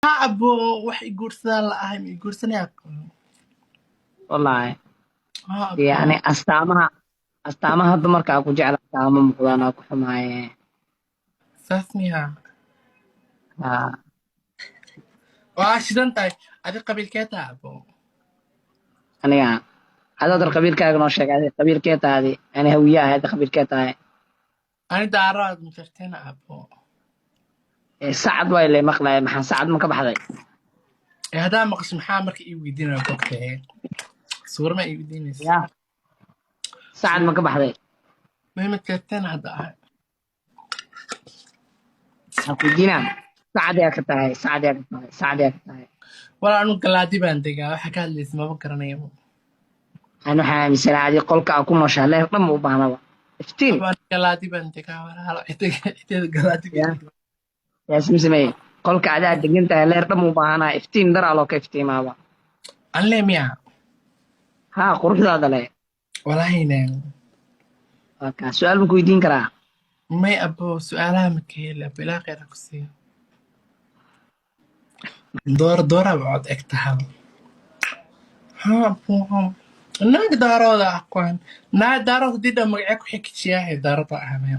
Ha abo, wax i guursadaa la ahay, ma i guursanayaa? Wallaahi. Ha abo. Yani astaamaha dumarka aa ku jecla astaamo muuqdaan, aa ku xumaaye. Saas miyaa? Haa. Waa shidan tahay. Adi qabiilkee tahay, abo? Aniga adaadar qabiilkaaga noo sheeg. Adi qabiilkee tahay? Ani Hawiye ahay. Adi qabiilkee tahay? Ani Daaraad Majarteena, abo. Ee, Sacad waa ilay maqlaya. Maxaa, Sacad ma ka baxday? Ee, haddaa maqasho, maxaa marka ii weydiinaya? Bogtahe suura ma ii weydiinaysa? Ya, Sacad ma ka baxday? May, Majarteena hadda ahay. Waxaan ku weydiinaa, Sacad yaa ka tahay? Sacad yaa ka tahay? Sacad yaa ka tahay? Walaa anu Galaadi baan degaa. Waxa ka hadlaysa maba garanayo. Ani waxaan aaminsanaa adi qolka aa ku nooshahay leer dhan ma u baahnaba, iftiin. Abo, ani Galaadi baan degaa, walaalo. Cidteeda Galaadi Ya. baan degaa. Yaasimsamey, qolka adaa degan tahay leer dhan ma u baahanaa, iftiin daraa loo ka iftiimaaba. Anle miya? Haa, quruxdaada le. Walaahina. Waa kaa. Su-aal ma ku weydiin karaa? May abo, su-aalaha ma ka heli, abo. Ilaa khayr ha ku siiyo. Door dooraaba cod eg tahay. Ha abo, naag Daarooda aqoon, naag Daarood hadii dhan magacee ku xikijiyaahay? Daarood ahamaya.